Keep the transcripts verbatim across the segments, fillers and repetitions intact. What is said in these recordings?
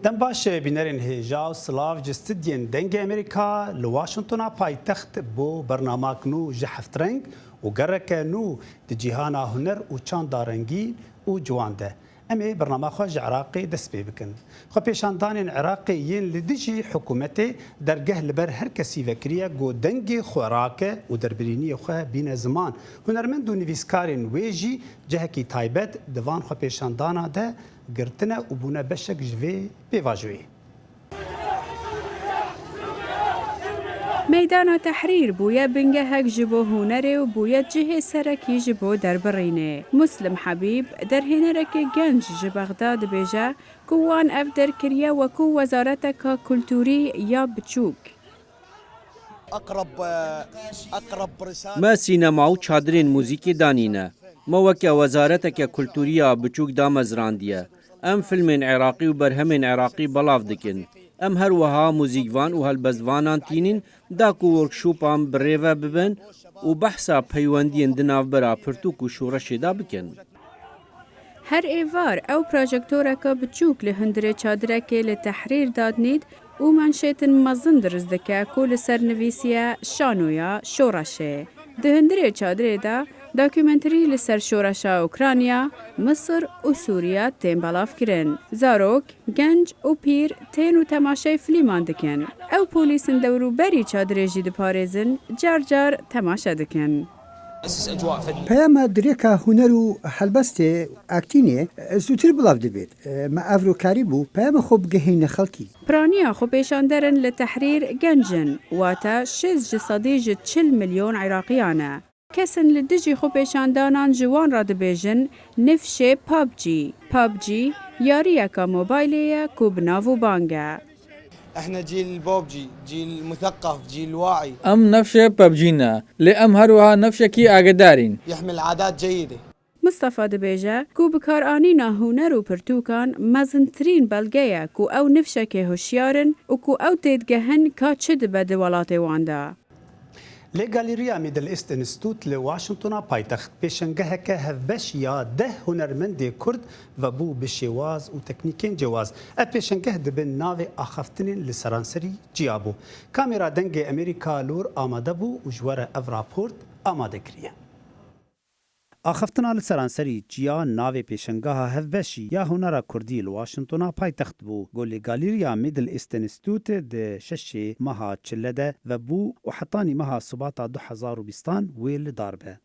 Dem baş e, bînerên hêja û silav ji stûdyên Dengê Amerîka li Washingtona paytext bo bernamak nû ji Heftreng û gereke nû di cîhana huner û çanda rengîn û ciwan de. Em ê bernama xwe ji Iraqê dest pê bikin. Xwepêşandanên Iraqê yên li dijî hikûmetê dergeh li ber her kesî vekiriye ku dengê xwe rake û derbirîniyê xwe bîne ziman. Hunermend û nivîskarên wê jî cihekî taybet di van xwepêşandana de girtine û bûne beşek ji vê pêvajoyê. Meydana Tehrîr bûye bingehek ji bo hunerê û bûye cihê serekî ji bo derbirînê. Muslim Habîb, derhênerekê genc ji Bexda dibêje ku wan ev der kiriye wekû wezareteka kulturî ya biçûk. Me sînema û çadirên muzîkê danîne. Me weke wezareteke kulturî ya biçûk damezrandiye. Em filmên Iraqî û berhemên Iraqî belav dikin. Em her wiha muzîkvan û helbestvanan tînin da ku workshopan bi rê ve bibin û behsa peywendiyên di navbera pirtûk û şoreşê de bikin. Her êvar ew projektoreka biçûk li hundirê çadirekê li Tehrîr dadnît û manşêtin mezin dirist dike ku li ser nivîsiye Şanoya Şoreşê. Di hundirê çadirê de dokumenterî li ser şoreşa Ukrayna, Misir û Sûriye tên belavkirin. Zarok, genc û pîr tên û temaşeyê filîman dikin. Ew polîs in dewrûberî çadirê jî diparêzin, car car temaşe dikin. Peyama dirêka huner û helbestê, aktînê, zûtir belav dibêt. Me ev rokarî bû, peyama xwe bigihîne xelkî. Piraniya xwepêşanderin li Tehrîr genc in, wate şêst ji sedî ji çil milyon Iraqiyan e. Kesên li dijî xwepêşandanan ji wan re dibêjin nifşê PUBG. PUBG yariyeke mobaylê ye ku bi nav û bang e. احنا جيل بوبجي، جيل مثقف، جيل واعي. Em nifşê PUBG ne, lê em her wiha nifşekî agedar in. يحمل عادات جيدة. Mistefa dibêje ku bikaranîna huner û pirtûkan mezintirîn belge ye ku ew nifşekê hişyar in û ku ew têdigehin ka çi dibe di welatê wan de. Li Galeriya Middle East Institute li Washingtona paytext pêşengeheke hevbeş ya deh hunermendê Kurd vebû bi şêwaz û teknîkên cewaz. Ev pêşengeh di bin navê axaftinên li seranserî ciya bû. Kamera Dengê Amerîka li wir amade bû û ji we re ev raport amade kiriye. Axaftina li seranserî çiya navê pêşengeha hevbeşî ya hunera kurdî li Washingtona paytext bû. Ku li Galeriya Middle East Institute di şeşê meha çile de vebû û hetanî meha Sibata du hezar û bîstan wê li dar be.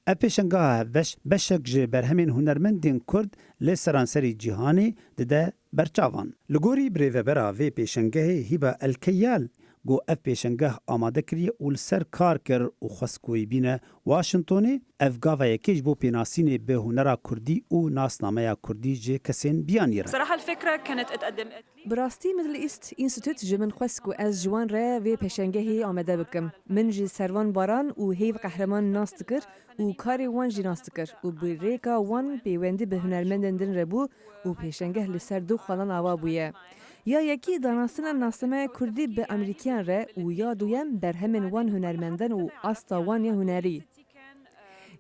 Ev pêşengeha hevbeş beşek ji berhemên hunermendên kurd li seranserî cîhanê dide berçavan. Li gorî birêvebera vê pêşengehê Hîba El Keyal, ku ev pêşengeh amade kiriye û li ser kar kir û xwest ku wî bîne Washingtonê, ev gava yekê ji bo pênasînê bi hunera kurdî û nasnameya kurdî ji kesên biyanî re. صراحة الفكرة كانت اتقدمت لي. Bi rastî Middle East Institute ji min xwest ku ez ji wan re vê pêşengehê amade bikim. Min ji Servan Baran û Heyv Qehreman nas dikir û karê wan jî nas dikir û bi rêka wan pêwendî bi hunermendên din re bû û pêşengeh li ser du xalan ava bûye. Ya yekî danastina nasnameya kurdî bi Amerîkiyan re û ya duyem berhemên wan hunermendan û asta wan ya hunerî.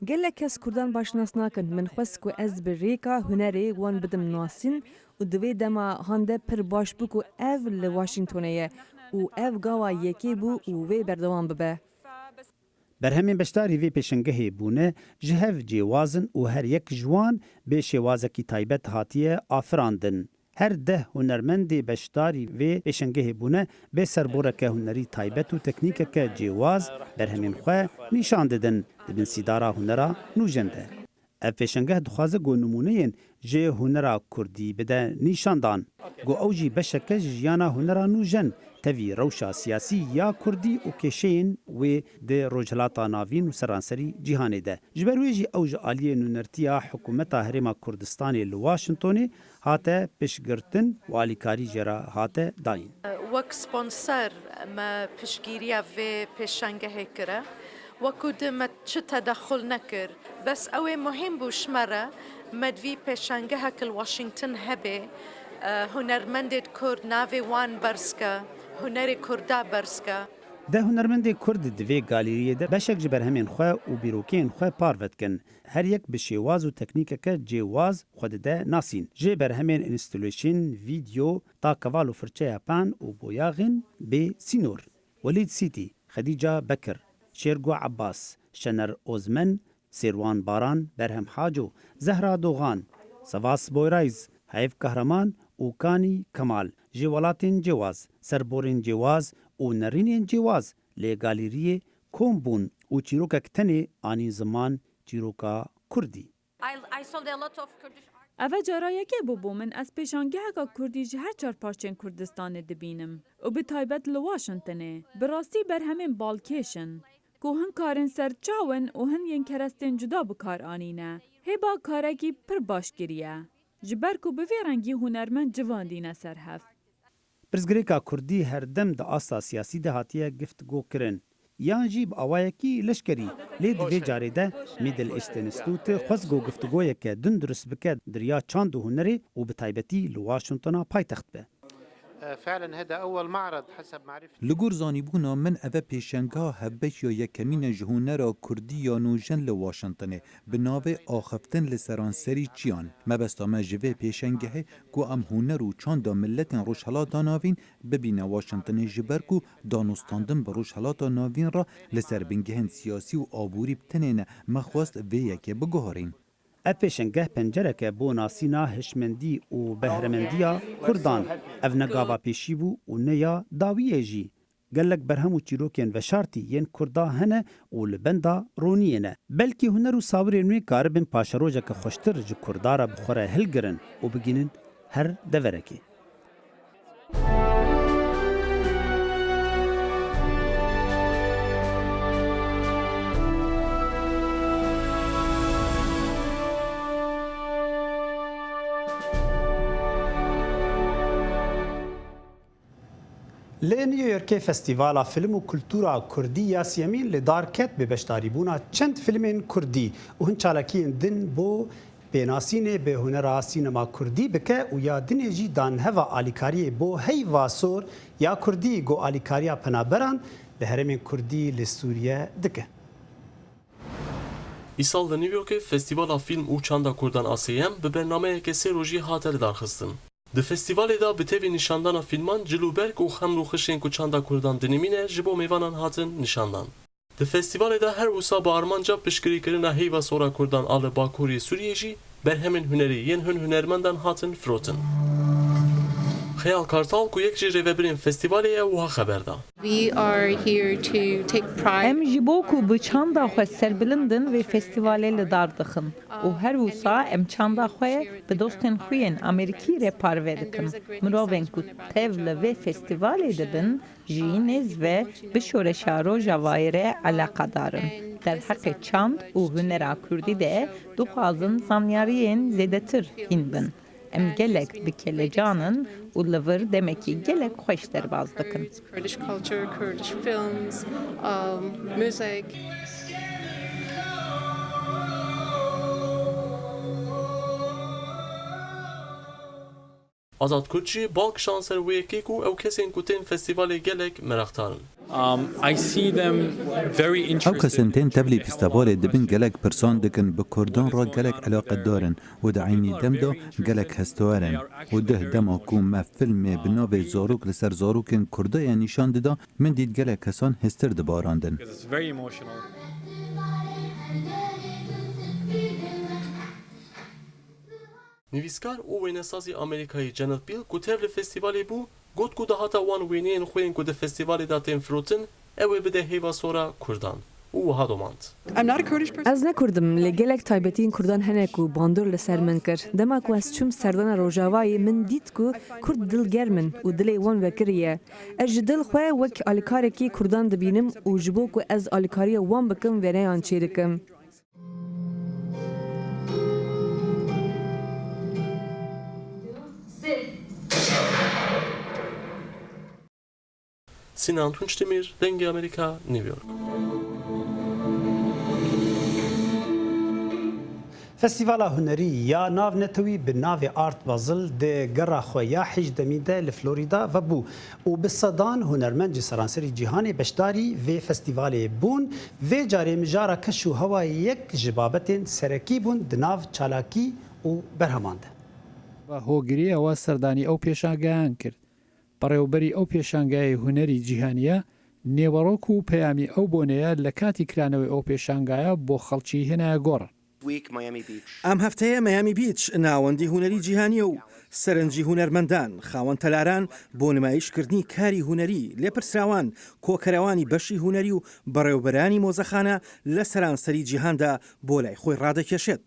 Gelek kes kurdan baş nas nakin. Min xwest ku ez bi rêka hunerê wan bidim nasîn û di vê dema han de pir baş bû ku ev li Washingtonê ye û ev gava yekê bû û wê berdewam bibe. Berhemên beşdarî vê pêşengehê bûne ji hev cêwaz in û her yek ji wan bê şêwazekî taybet hatiye afirandin. Her deh hunermendê beşdarî vê pêşengehê bûne bê serboreke hunerî taybet û teknîkeke cêwaz berhemên xwe nîşan didin di bin sîdara hunera nûjen de. Ev pêşengeh dixwaze ku nimûneyên ji hunera kurdî bide nîşandan. Got ew jî beşeke ji jiyana hunera nûjen, tevî rewşa siyasî ya kurdî û kêşeyên wê di Rojhilata Navîn û seranserî cîhanê de. Ji ber wê jî ew ji aliyê nûnertiya Hikûmeta Herêma Kurdistanê li Washingtonê hate piştgirtin û alîkarî jê re hate dayîn. Wek sponsor me piştgiriya vê pêşangehê kire. Wekî di me çi tedexul nekir. Bes ew ê muhîm bû ji me re, me di vî pêşangehek li Washington hebe, e, hunermendê Kurd navê wan berz ke, hunerê Kurda berz ke. Deh hunermendê Kurd di vê galîriyê de beşek ji berhemên xwe û bîrokeyên xwe parve dikin. Her yek bi şêwaz û teknîkeke cêwaz xwe dide nasîn. Ji berhemên înstîlûşîn, vîdyo, ta keval û firçeya pan û boyaxên bê sînor. Welîd Sîtî, Xedîca Bekir, Şêrgo Ebbas, Şener Ozmen, Sêrwan Baran, Berhem Haco, Zehra Doxan, Savas Boyrayz, Heyv Kahraman û Kanî Kemal ji welatên cêwaz, serborên cêwaz û nerînên cêwaz lê galîriyê kom bûn û çîrokek tenê anîn ziman, çîroka kurdî. I, I sold a lot of Kurdish art. Eve cara yekê bû bo min ez pêşangeheka kurdî ji her çar parçên Kurdistanê dibînim û bi taybet li Washingtonê. Bi rastî berhemên balkêş in ku hin karên ser çaw in û hin yên kerestên cuda bi kar anîne. Hêba karekî pir baş kiriye. Ji ber ku bi vê rengî hunermend civandîne ser hev. Pirsgirêka kurdî her dem di asta siyasî de hatiye giftgokirin, yan jî bi awayekî leşkerî. Lê di vê carê de Middle East Institute xwest ku giftgoyeke din durust bike di riya çand û hunerê û bi taybetî li Washingtona paytext be. فعلًا هذا أول معرض حسب معرفتي. Li gor zanîbûna min, eve pêşengeha hevbeş ya yekemîn e ji hunera kurdî ya nûjen li Washingtonê. Bi navê Axiftin li seranserî çiyan. Mebesta me ji vê pêşengehê ku em huner û çanda miletên Rojhelata Navîn bibîne Washingtonê, ji ber ku danûstandin bi Rojhelata Navîn re li ser bingehên siyasî û aborî bi tenê ne, me xwest vê yekê biguherîn. Ev pêşengeh pencereke bo nasîna hişmendî û behremendiya Kurdan. Ev ne gava pêşî bû û ne ya dawiyê jî. Gelek berhem û çîrokên veşartî yên Kurda hene û li benda roniyê ne. Belkî huner û sawirên wê karibin paşerojeke xweştir ji Kurda re bi xwe re hilgirin û bigihînin her deverekê. Li New Yorkê Festîvala Film û Kultura Kurdî ya siyemîn li dar ket bi beşdarîbûna çend filmên kurdî û hin çalakiyên din bo pênasînê bi hunera sînema kurdî bike û ya dinê jî dan heva alîkariyê bo heyva sor ya kurdî ku alîkariya penaberan li herêmên kurdî li Sûriye dike. Îsal li New Yorkê Festîvala Fîlm û Çanda Kurdan a sêyem bi bernameyeke sê rojî hate lidarxistin. Di festîvalê de bi tevî nîşandana fîlman cil û berg û xeml û xişên ku çanda kurdan dinimîne ji bo mêvanan hatin nîşandan. Di festîvalê de her wisa bi armanca piştgirîkirina heyva sora kurdan a li bakurê Sûriyê jî berhemên hunerî yên hin hunermendan hatin firotin. Xeyal Kartal ku yek ji rêvebirên festîvalê ye wiha xeber da. We are here to take pride. Em ji bo ku bi çanda xwe serbilind in vê festîvalê li dar dixin û her wisa em çanda xwe bi dostên xwe yên Amerîkî re parve dikin. Mirovên ku tev li vê festîvalê dibin jî nêz ve bi şoreşa Rojavayê re eleqedar in. Derheqê çand û hunera kurdî de dixwazin zanyariyên zêdetir hîn bin. Em gelek dikelecanin û li vir demekî gelek xweş derbas dikin. Kurdish culture, Kurdish films, um, music. Azad Kurt jî bal kişand ser wê yekê ku ew kesên ku tên festîvalê gelek meraqdar in. Um, I see them very interested. Ew kesên tên tevlî festîvalê dibin gelek pirsan dikin, bi kurdan re gelek eleqedar in û di eynî dem de gelek hestewar in. Û dih dema ku me filmê bi navê Zarok li ser zarokên kurda ye nîşan dida, min dît gelek kesan hêstir dibarandin. Because it's very emotional. Nivîskar û wênesazî Amerîkayî Janet Biel ku tev li festîvalê bû, got ku dahata wan wêneyên xwe yên ku di festîvalê de tên firotin, ew ê bide heyva sora kurdan. û wiha domand. Ez ne Kurd im, lê gelek taybetiyên Kurdan hene ku bandor li ser min kir. Dema ku ez çûm serdana Rojavayê, min dît ku Kurd dilgerm in û dilê wan vekiriye. Ez ji dil xwe wek alîkarekî Kurdan dibînim û ji bo ku ez alîkariya wan bikim, wêneyan çêdikim. Sinan Tunçdemir, Dengê Amerîka, New York. Festîvala hunerî ya navnetewî bi navê Art Basel di gera xwe ya hejdemî de li Florîda vebû û bi sedan hunermend ji seranserî cîhanê beşdarî vê festîvalê bûn. Vê carê mijara keş û hewa yek ji babetên serekî bûn di nav çalakî û berheman de. بە هۆگرییەوە سەردانی ئەو پێشانگایان کرد. بەڕێوەبەری ئەو پێشانگایەی هونەری جیهانییە، نێوەڕۆک و پەیامی ئەو بۆنەیە لە کاتی کرانەوەی ئەو پێشانگایە بۆ خەڵکی هێنایە گۆڕ. ئەم هەفتەیە مەیامی بیچ ناوەندی هونەری جیهانییە و سەرنجی هونەرمەندان، خاوەن تەلاران بۆ نمایشکردنی کاری هونەری، لێپرسراوان، کۆکەرەوانی بەشی هونەری و بەڕێوەبەرانی مۆزەخانە لە سەرانسەری جیهاندا بۆ لای خۆی ڕادەکێشێت.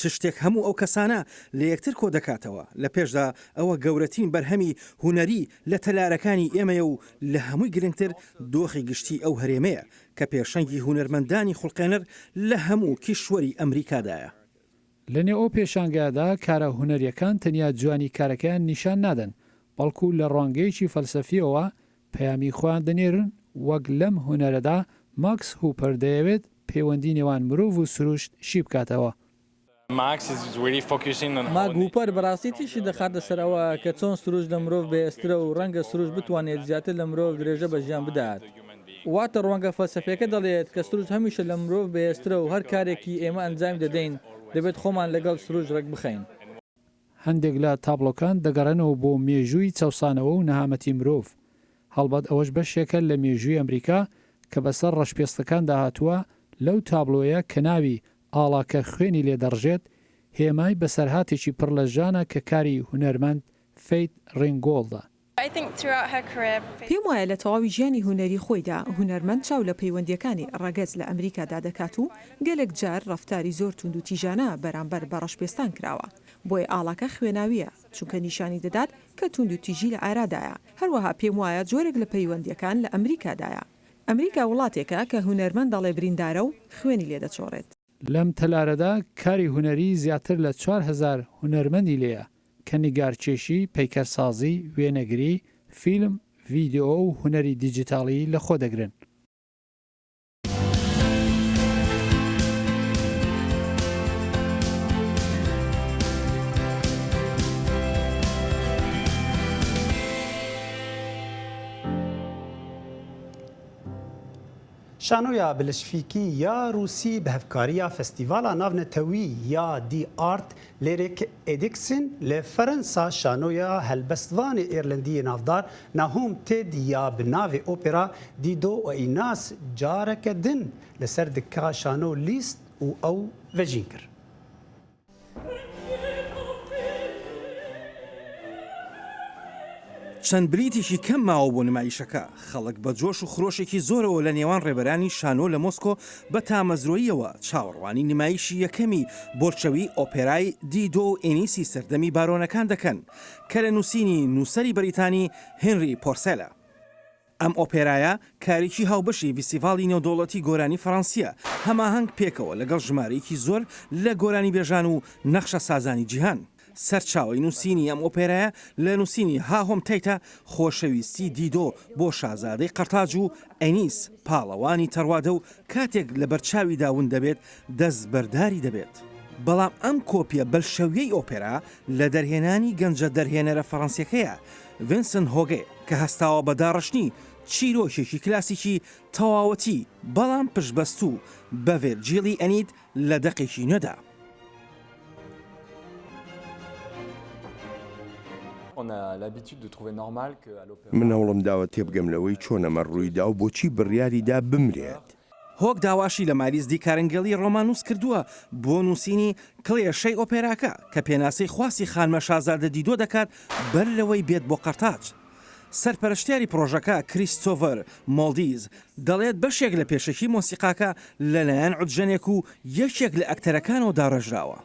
چ شتێک هەموو ئەو کەسانە لە یەکتر کۆ دەکاتەوە؟ لە پێشدا ئەوە گەورەترین بەرهەمی هونەری لە تەلارەکانی ئێمەیە و لە هەمووی گرنگتر دۆخی گشتی ئەو هەرێمەیە کە پێشەنگی هونەرمەندانی خوڵقێنەر لە هەموو کیشوەری ئەمریکادایە. لە نێو ئەو پێشانگایەدا کارە هونەرییەکان تەنیا جوانی کارەکەیان نیشان نادەن، بەڵکو لە ڕوانگەیەکی فەلسەفییەوە پەیامی خۆیان دەنێرن، وەک لەم هونەرەدا ماکس هوپەر دەیەوێت پەیوەندی نێوان مرۆڤ و سروشت شی بکاتەوە. ماک هوپەر بەڕاستی تیشکی دەخاتە سەر ئەوە کە چۆن سروشت لە مرۆڤ بەهێزترە و ڕەنگە سروشت بتوانێت زیاتر لە مرۆڤ درێژە بە ژیان بدات. واتە ڕوانگە فەلسەفییەکە دەڵێت کە سروشت هەمیشە لە مرۆڤ بەهێزترە و هەر کارێکی ئێمە ئەنجامی دەدەین، دەبێت خۆمان لەگەڵ سروشت ڕێک بخەین. هەندێک لە تابلۆکان دەگەڕێنەوە بۆ مێژووی چەوسانەوە و نەهامەتی مرۆڤ. هەڵبەت ئەوەش بەشێکە لە مێژووی ئەمریکا کە بەسەر ڕەشپێستەکاندا هاتووە، لەو تابلۆیە کە ناوی ئاڵاکە خوێنی لێ دەڕژێت، هێمای بەسەرهاتێکی پڕ لە ژانە کە کاری هونەرمەند فەیت ڕینگۆڵدە. پێم وایە لە تەواوی ژیانی هونەری خۆیدا، هونەرمەند چاو لە پەیوەندییەکانی ڕەگەز لە ئەمریکادا دەکات و گەلێک جار ڕەفتاری زۆر توند و تیژانە بەرامبەر بە ڕەشپێستان کراوە. بۆیە ئاڵاکە خوێناوییە، چونکە نیشانی دەدات کە توند و تیژی لە ئارادایە. هەروەها پێم وایە جۆرێک لە پەیوەندییەکان لە ئەمریکادایە. ئەمریکا وڵاتێکە کە هونەرمەند دەڵێ بریندارە و خوێنی لێ دەچۆڕێت. لەم تەلارەدا کاری هونەری زیاتر لە چوار هەزار هونەرمەندی لێیە کە نیگارکێشی، پەیکەرسازی، وێنەگری، فیلم، ڤیدیۆ و هونەری دیجیتاڵی لەخۆ دەگرن. Şanoya Bilişfîkî ya Rûsî bi hevkariya Festîvala Navnetewî ya The Art Lyric Edixin li Ferensa şanoya helbestvanê Îrlendî yê navdar Nahum Ted ya bi navê opera Dido û Aeneas careke din li ser dika şano lîst û ew vejîn kir. چەند بلیتێکی کەم ماوە بۆ نمایشەکە. خەڵک بە جۆش و خرۆشێکی زۆرەوە لە نێوان ڕێبەرانی شانۆ لە مۆسکۆ بە تامەزرۆییەوە چاوەڕوانی نمایشی یەکەمی بۆلشەوی ئۆپێرای دیدۆ و ئێنیسی سەردەمی بارۆنەکان دەکەن، کە لە نووسینی نووسەری بەریتانی هێنری پۆرسێلە. ئەم ئۆپێرایە کارێکی هاوبەشی ڤیستیڤاڵی نێودەوڵەتی گۆرانی فەڕەنسییە، هەماهەنگ پێکەوە لەگەڵ ژمارەیەکی زۆر لە گۆرانیبێژان و نەخشەسازانی جیهان. سەرچاوەی نووسینی ئەم ئۆپێرایە لە نووسینی هاهۆم تەیتە، خۆشەویستی دیدۆ بۆ شازادەی قەرتاج و ئەنیس، پاڵەوانی تەڕوادە و کاتێک لە بەرچاویدا ون دەبێت، دەستبەرداری دەبێت. بەڵام ئەم کۆپیە بەلشەویەی ئۆپێرا لە دەرهێنانی گەنجە دەرهێنەرە فەڕەنسییەکەیە، ڤینسن هۆگێ، کە هەستاوە بە داڕشتنی چیرۆکێکی کلاسیکی تەواوەتی، بەڵام پشتبەستوو بە ڤێرجیلی ئەنید لە دەقێکی نوێدا. On a l'habitude de trouver normal que à l'opéra من هەوڵم داوە تێبگەم لەوەی چۆن ئەمە ڕووی دا و بۆچی بڕیاری دا بمرێت. هۆگ داواشی لە ماریس دی کارنگێڵی ڕۆماننووس کردووە بۆ نووسینی کڵێشەی ئۆپێراکە، کە پێناسەی خواستی خانمە شازادە دیدۆ دەکات بەر لەوەی بێت بۆ قەرتاج. سەرپەرشتیاری پرۆژەکە، کریستۆفەر مۆڵدیز، دەڵێت بەشێک لە پێشەکی مۆسیقاکە لەلایەن عودژەنێک و یەکێک لە ئەکتەرەکانەوە داڕێژراوە.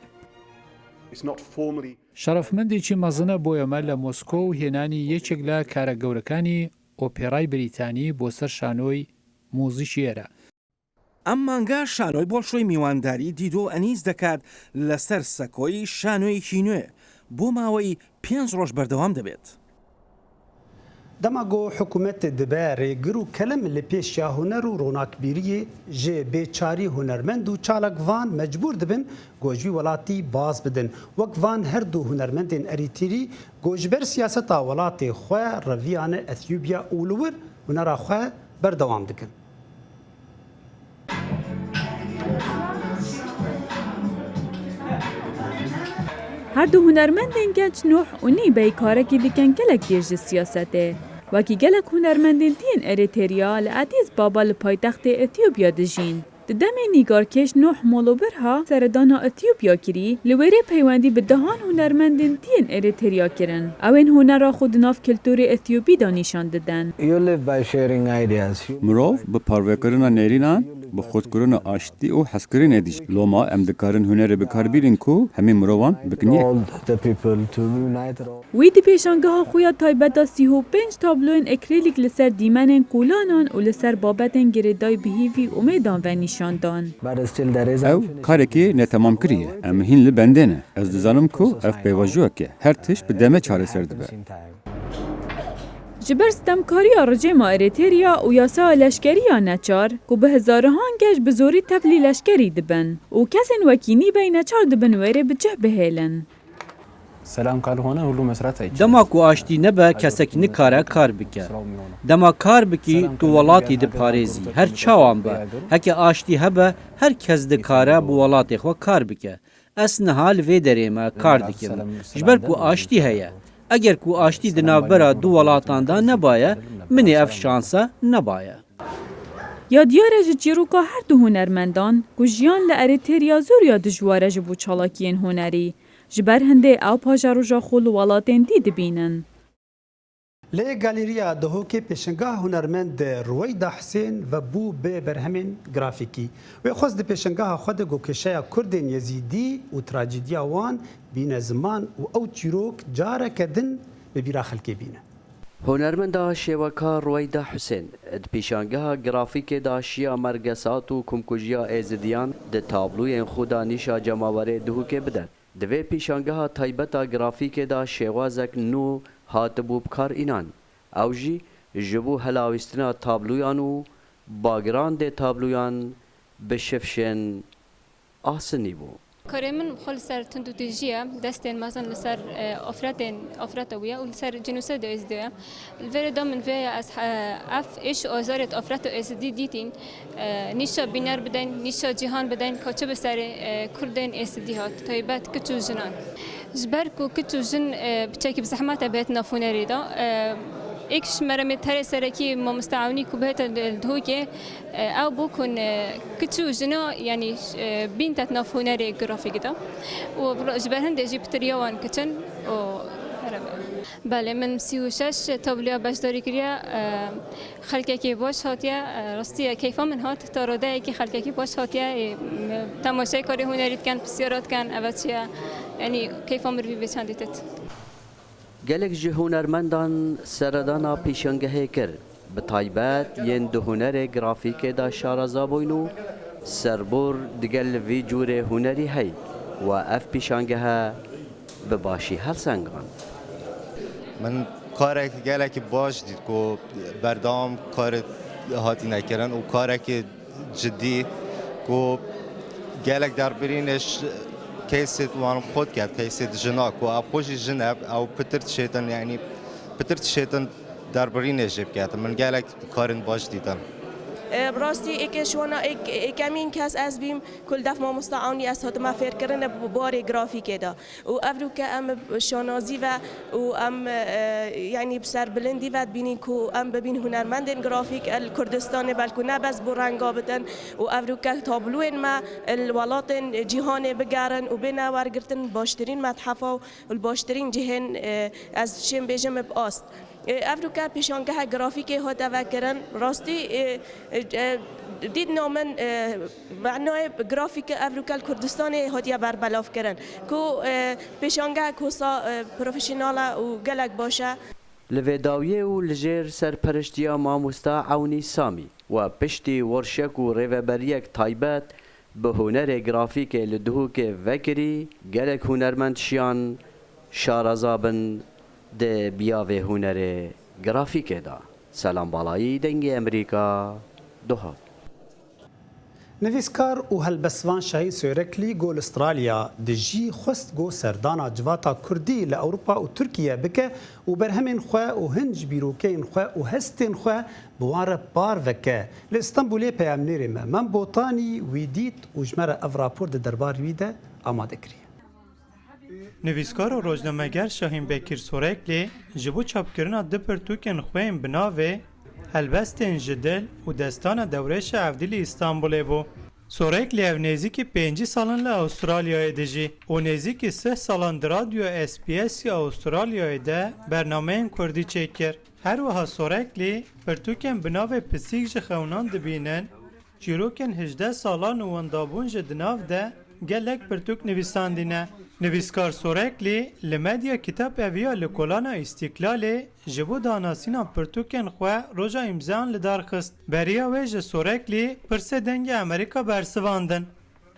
It's not formally شەڕەفمەندێکی مەزنە بۆ ئێمە لە مۆسکۆ و هێنانی یەکێک لە کارە گەورەکانی ئۆپێرای بریتانی بۆ سەر شانۆی موزیکی ئێرە. ئەم مانگە شانۆی بۆلشۆی میوانداری دیدۆ ئەنیس دەکات لەسەر سەکۆی شانۆیەکی نوێ، بۆ ماوەی پێنج ڕۆژ بەردەوام دەبێت. Dema ku hikûmetê dibe rêgir û kelem li pêşiya huner û ronakbîriyê, ji bêçarî hunermend û çalakvan mecbûr dibin ku ji wî welatî baz bidin. Wek van her du hunermendên Erîtrî ku ji ber siyaseta welatê xwe reviyane Etiyopya û li wir hunera xwe berdewam dikin. Her du hunermendên genç Nuh û Nîbey karekî dikin gelek dêr ji siyasetê. Wekî gelek hunermendên diyên Erîterya li Addis Baba li paytextê Etiyopya dijîn. Di demê nîgarkêş Nuh Molobirha seredana Etiyopya kirî, li wêrê peywendî bi dehan hunermendên diyên Erîterya kirin. Ew ên hunera xwe di nav kulturê Etiyopî de nîşan didin. You live by sharing ideas. Mirov bi parvekirina nêrînan, bi xurtkirina aştî û hezkirinê dijî. Loma em dikarin hunerê bi kar bînin ku hemî mirovan bikin yek. All the people to unite. Wî di pêşangeha xwe ya taybet de sî û pênc tabloyên ekrîlîk li ser dîmenên kolanan û li ser babetên girêdayî bi hîvî û umêdan ve nîşan dan. But still there is Ew karekî netemamkirî ye. Em hîn li bendê ne. Ez dizanim ku ev pêvajoyek e. Her tişt bi demê çareser dibe. Ji ber stemkariya rejêma Erîterya û yasaya leşkerî ya neçar, ku bi hezarihan geş bi zorî tevlî leşkerî dibin û kesên wekî Nîbey neçar dibin wêrê bi cih bihêlin. Selam kal hona hulu mesrata iki. Dema ku aştî nebe, kesek nikare kar bike. Dema kar bikî, tu welatî diparêzî. Her çawan be, heke aştî hebe, her kes dikare bi welatê xwe kar bike. Ez niha li vê derê me kar dikim. Ji ber ku aştî heye. Eger ku aştî di navbera du welatan de nebaye, min ê ev şanse nebaye. Ya diyar e ji çîroka her du hunermendan ku jiyan li Erîterya zor ya dijwar e ji bo çalakiyên hunerî. Ji ber hindê ew pajaroja xwe li welatên dî dibînin. Li Galeriya Duhokê pêşangeha hunermend Ruweyda Husên vebû bi berhemên grafîkî. Wê xwest di pêşangeha xwe de ku kêşeya Kurdên Yezîdî û trajediya wan bîne ziman û ew çîrok careke din bi bîra xelkê bîne. Hunermenda şêwekar Ruweyda Husên di pêşangeha grafîkê de şiya mergesat û komkujiya Êzidiyan di tabloyên xwe de nîşa cemawerê Duhokê bide. Di vê pêşangeha taybet a grafîkê de şêwazek nû hatibû bi kar înan. Ew jî ji bo helawîstina tabloyan û backgroundê tabloyan bi şifşên asinî bû. Karê min xwe li ser tundûtîjiyê, destên mezin li ser, e, afretên, afreta wî ye û li ser cînosidê Êzidî ye. Li vê rê de min vê ye ez, e, ev êş û azarê di afreta Êzidî dîtîn, e, nîşa bîner bideyn, nîşa cîhan bideyn, ka çi bi serê, e, Kurdên Êzidî hat, taybet kiç û jinan. Ji ber ku kiç û jin, e, piçekî bi zehmet e bihêt nav hunerê de, e, êk ji meremê terê serekî mamoste Ewnî ku bihête li, li Duhokê, e, ew bû ku, e, kiç û jina, yanî, e, bîntet nav hunerê grafîk de. Û ji ber hindê jî pitir ya wan kiç in û here be. Belê, min sî û şeş tabloya beşdarî kiriye. E, xelkekî baş hatiye. E, rastî ye keyfa min hat. Ta radeyekî xelkekî baş hatiye. E, me temaşeyê karê hunerî dikin, pisyara dikin, eve çi ye? Yanî keyfa mirivî vê çendî tit. Gelek ji hunermendan seredana pêşangehê kir, bi taybet yên di hunerê grafîkê de şareza bûyn û serbor digel vî cûrê hunerî hey we ev pêşangehe bi başî helsengand. Min karek gelekî baş dît ku berdewam karê hatîne kirin û karekî cidî ku gelek derbirînê ş-, keysê wan xwe diket, keysê jina ku ev xwe jî jin e, ew pitir dişêtin, yanî pitir dişêtin derbirînê jê biketin. Min gelek karên baş dîtin. E, bi rastî êkê ji wana êk-, êkemîn kes ez bîm ku li def mamosta Ewnî ez hatime fêrkirinê bi barê grafîkê de. Û evroke em bi şanazî ve û em, e, yanî bi serbilindî ve dibînin ku em bibîn hunermendên grafîk li Kurdistanê, belku ne bes bo renga bitin û evroke tabloyên me li welatên cîhanê bigerin û bêne wergirtin baştirîn methefa û li baştirîn cihên, e, ez şêm bêjim bi ast. Evroke pêşangeha grafîkê hate vekirin. Rastî, e, e, dîtina min, e, manayê grafîke evroke li Kurdistanê hatiye berbelavkirin. Ku, e, pêşangehek wisa, e, profesyonel e û gelek baş e. Li vê dawiyê û li jêr serperiştiya mamosta Ewnî Samî we piştî worşek û rêveberiyek taybet bi hunerê grafîkê li Duhokê vekirî, gelek hunermend şiyan şareza bin di biyavê hunerê grafîkê de. Selam Balayî, Dengê Emerîka, Duhok. Nivîskar û helbestvan Şahîn Soyreklî ku li Australya dijî, xwest ku serdana civata Kurdî li Ewropa û Tirkiye bike û berhemên xwe û hin ji bîrokeyên xwe û hestên xwe bi wan re par veke. Li Stenbolê peyamnêrê me Mem Botanî wî dît û ji me re ev rapor di derbarê wî de amade kiriye. Nivîskar û rojnameger Şahîn Bekîr Soreklî ji bo çapkirina du pirtûkên xwe yên bi navê Helbestên Ji Dil û Destana Dewrêşa Evdî li Îstanbulê bû. Soreklî ev nêzîkî pêncî sal in li Astralyayê dijî û nêzîkî sih salan di radyoya S B S ya Astralyayê de bernameyên kurdî çêkir. Her wiha Soreklî pirtûkên bi navê Pisîk ji Xewnan Dibînin, Çîrokên hejdeh salan û Wendabûn ji di nav de gelek pirtûk nivîsandîne. Nivîskar Soreklî li Medya Kitap Eviya li Kolana Îstîklalê ji bo danasîna pirtûkên xwe roja îmzayan li dar xist. Beriya wê ji Soreklî pirsê Dengê Emerîka bersivandin.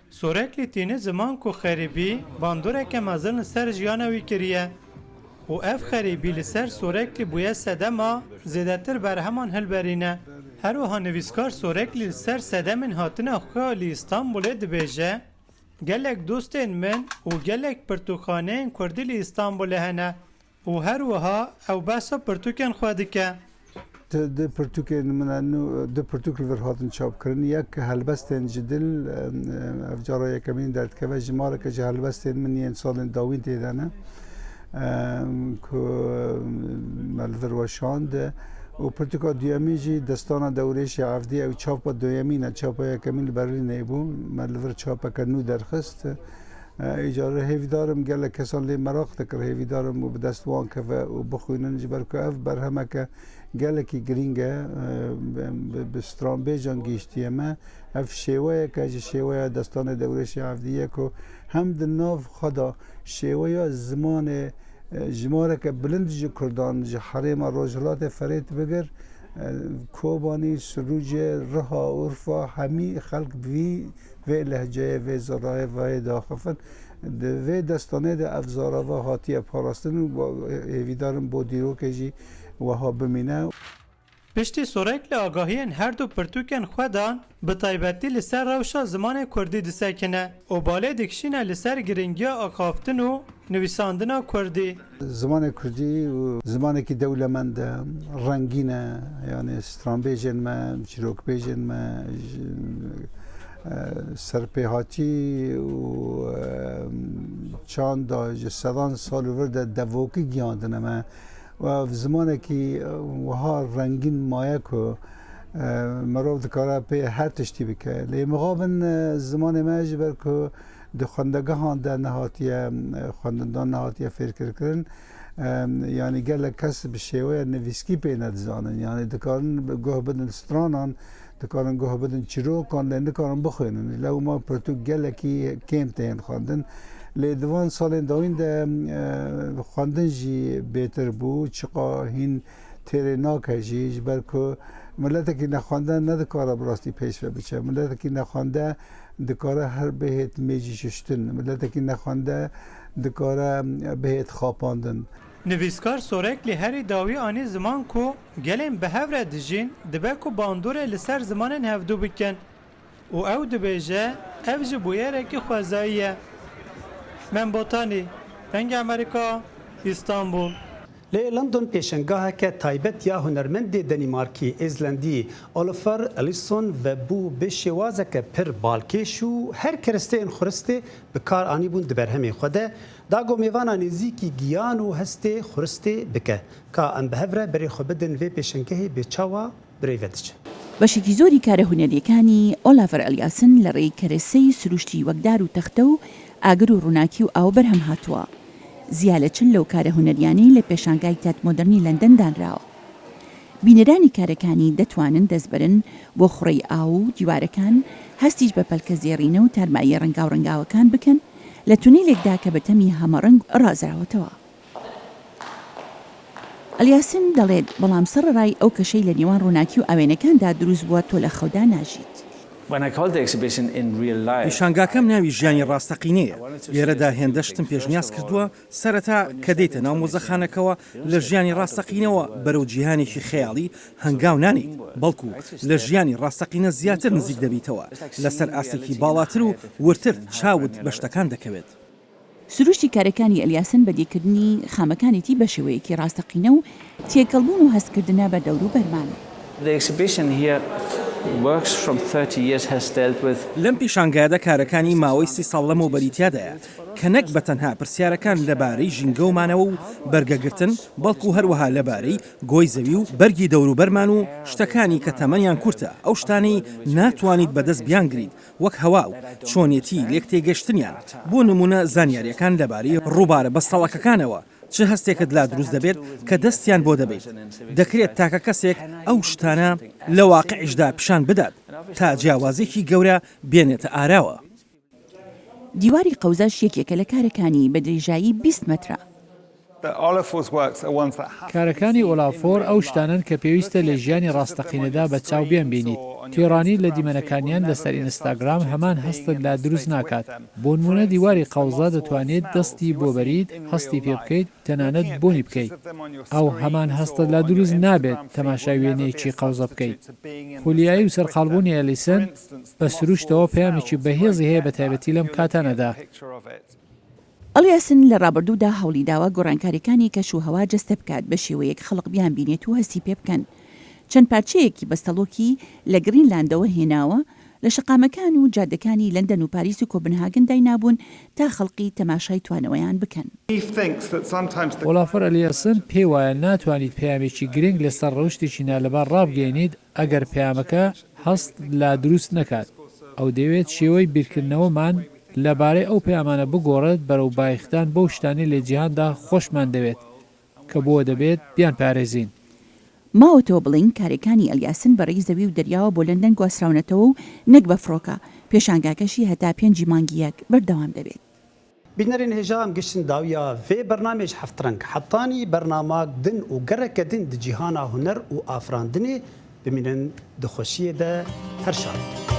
Soreklî tîne ziman ku xerîbî bandoreke mezin li ser jiyana wî kiriye û ev xerîbî li ser Soreklî bûye sedema zêdetir berheman hilberîne. Her wiha nivîskar Soreklî li ser sedemên hatina xwe ya li Îstanbulê dibêje, Gelek dostên min û gelek pirtûkxaneyên kurdî li Îstanbulê hene. Û her wiha ew behsa pirtûkên xwe dike. Di, di pirtûkên min e nû, du pirtûk li vir hatin çapkirin. Yek Helbestên Ji Dil, em, em, ev cara yekemîn derdikeve. Jimareke ji helbestên min yên salên dawîn tê de ne, em, ku, em, me li vir weşand. Û pirtûka duyemîn jî Destana Dewrêşê Evdî, ew çapa duyemîn e. Çapa yekemîn li Berlînê bû. Me li vir çapeke nû derxist. E, îcar hêvîdar im gelek kesan lê meraq dikir, hêvîdar im û bi dest wan keve û bixwînin, ji ber ku ev berhemeke gelekî girîng e, e, bi, bi stranbêjan gihîştiye me. Ev şêweyeke ji şêweya Destanê Dewrêşê Evdî ye ku hem di nav xwe de şêweya zimanê, e, jimareke bilind ji Kurdan ji herêma Rojhilatê Ferêt bigir, e, Kobanî, Silûcê, Riha, Urfa, hemî xelk bi vî vê lehceyê, vê zirayê, vayê diaxifin. Di vê destanê de ev zarava hatiye parastin û hêvîdar im bo dîrokê jî wiha bimîne. Piştî Soreklî agahiyên her du pirtûkên xwe dan, bi taybetî li ser rewşa zimanê kurdî disekine û balê dikişîne li ser girîngiya axaftin û nivîsandina kurdî. Zimanê kurdî û zimanekî dewlemend e, rengîn e, yanî stranbêjên me, çîrokbêjên me, ji, e, serpêhatî û, e, çanda ji sedan sal û vir de devokî gihandine me. Û ev zimanekî, e, wiha rengîn maye ku, e, mirov dikare pê her tiştî bike. Lê mixabin, e, zimanê me ji ber ku di xwendegehan de nehatiye, e, xwendindan nehatiye fêrkirkirin. E, yanî gelek kes bi şêweya nivîskî pê nedizanin. Yanî dikarin guh bidin stranan, dikarin guh bidin çîrokan, lê nikarin bixwînin. Lewma pirtûk gelekî kêm tên xwendin. Lê di van salên dawîn de, e, xwendin jî bêtir bû, çiqa hîn têrê nake jî, ji ber ku miletekî nexwende nedikare bi rastî pêş ve biçe. Miletekî nexwende dikare her bihêt mêjî şuştin. Miletekî nexwende dikare bihêt xapandin. Nivîskar Soreklî herî dawî anî ziman ku gelên bi hev re dijîn, dibe ku bandorê li ser zimanên hevdû bikin. Û ew dibêje, ev ji bûyerekî xwezayî ye. Mem Botanî, Dengê Amerîka, Îstanbul. Li London pêşengaheke taybet ya hunermendê Denîmarkî, Êzlendî, Olafur Eliasson vebû bi şêwazeke pir balkêş û her keresteyên xuristê bi kar anîbûn di berhemên xwe de, da ku mêvana nêzîkî giyan û hestê xuristê bike. Ka em bi hev re berê xwe bidin vê pêşengehê bê çawa bi rê ve diçe. بەشێکی زۆری کارە هونەریەکانی ئۆلافەر ئەلیاسن لە ڕێی کەرەسەی سروشتی وەک دار و تەختە و ئاگر و ڕووناکی و ئاو بەرهەم هاتووە. زیاد لە چل لەو کارە هونەریانەی لە پێشانگای تات مۆدرنی لەندەن دانراوە. بینەرانی کارەکانی دەتوانن دەستبەرن بۆ خوڕەی ئاو و دیوارەکان، هەستیش بە پەلکە زێڕینە و تارماییە ڕەنگاو ڕەنگاوەکان بکەن، لە تونێلێکدا کە بە تەمی هەمەڕەنگ ڕازراوەتەوە. ئەلیاسن دەڵێت، بەڵام سەرەڕای ئەو کەشەی لە نێوان ڕووناکی و ئاوێنەکاندا دروست بووە، تۆ لە خەودا ناژیت. When I called the exhibition in real life, پیشانگاکەم ناوی ژیانی ڕاستەقینەیە. لێرەدا هێندە شتم پێشنیاز کردووە، سەرەتا کە دێیتە ناو مۆزەخانەکەوە، لە ژیانی ڕاستەقینەوە بەرەو جیهانێکی خەیاڵی هەنگاو نانیت، بەڵکو لە ژیانی ڕاستەقینە زیاتر نزیک دەبیتەوە، لەسەر ئاستێکی باڵاتر و ورتر چاوت بە شتەکان دەکەوێت. سروشتی کارەکانی ئەلیاسن بەدیکردنی خامەکانێتی بە شێوەیەکی ڕاستەقینە و تێکەڵبوون و هەستکردنە بە دەور و بەرمان. The exhibition here works from thirty years, has dealt with لەم پیشانگایەدا کارەکانی ماوەی سی ساڵ لەمەوبەری تیادایە، کە نەک بە تەنها پرسیارەکان لەبارەی ژینگە و مانەوە و بەرگەگرتن، بەڵکو هەروەها لەبارەی گۆی زەوی و بەرگی دەوروبەرمان و شتەکانی کە تەمەنیان کورتە، ئەو شتانەی ناتوانیت بەدەست بیانگریت، وەک هەوا و چۆنێتی لێک تێگەشتنیان، بۆ نمونە زانیاریەکان لەبارەی ڕووبارە بەستەڵەکەکانەوە، چ هەستێکت لا دروست دەبێت کە دەستیان بۆ دەبیت؟ دەکرێت تاکە کەسێک ئەو شتانە لە واقعیشدا پیشان بدات، تا جیاوازێکی گەورە بێنێتە ئاراوە. دیواری قەوزاش یەکێکە لە کارەکانی، بە درێژایی بیست مەترە. The Olafur's works are ones that have کارەکانی ئۆلافۆر ئەو شتانەن کە پێویستە لە ژیانی ڕاستەقینەدا بە چاو بیان بینیت. تێڕوانین لە دیمەنەکانیان لەسەر ئینستاگرام هەمان هەستت لا دروست ناکات. بۆ نمونە دیواری قەوزا دەتوانێت دەستی بۆ بەریت، هەستی پێ بکەیت، تەنانەت بۆنی بکەیت. ئەو هەمان هەستت لا دروست نابێت تەماشای وێنەیەکی قەوزە بکەیت. خولیایی و سەرقاڵبوونی ئەلیسن بە سروشتەوە پەیامێکی بەهێزی هەیە، بە تایبەتی لەم کاتانەدا. ئەلیاسن لە ڕابردوودا هەوڵی داوە گۆڕانکاریەکانی کەش و هەوا جەستە بکات، بە شێوەیەک خەڵق بیان بینێت و هەستی پێ بکەن. چەند پارچەیەکی بەستەڵۆکی لە گرینلاندەوە هێناوە، لە شەقامەکان و جادەکانی لەندەن و پاریس و کۆپنهاگن داینابوون، تا خەڵقی تەماشای توانەوەیان بکەن. He thinks that sometimes the ئۆلافۆر ئەلیاسن پێی وایە ناتوانیت پەیامێکی گرنگ لەسەر ڕەوشتێکی نالەبار ڕابگەیەنیت، ئەگەر پەیامەکە هەست لا دروست نەکات. ئەو دەیەوێت شێوەی بیرکردنەوەمان لەبارەی ئەو پەیامانە بگۆڕێت بەرەو بایەخدان بەو شتانەی لە جیهاندا خۆشمان دەوێت، کە بۆ دەبێت بیانپارێزین. ماوەتەوە بڵین کارەکانی ئەلیاسن بەڕێی زەوی و دەریاوە بۆ لەندەن گواستراونەتەوە و نەک بە فڕۆکە. پێشانگاکەشی هەتا پێنجی مانگی یەک بەردەوام دەبێت. Bînerên hêja, em giştin dawiya vê bernamê ji heft reng. Hetanî bernamak din û gereke din di cîhana huner û afirandinê. Bimînin di xweşiyê de, her şad.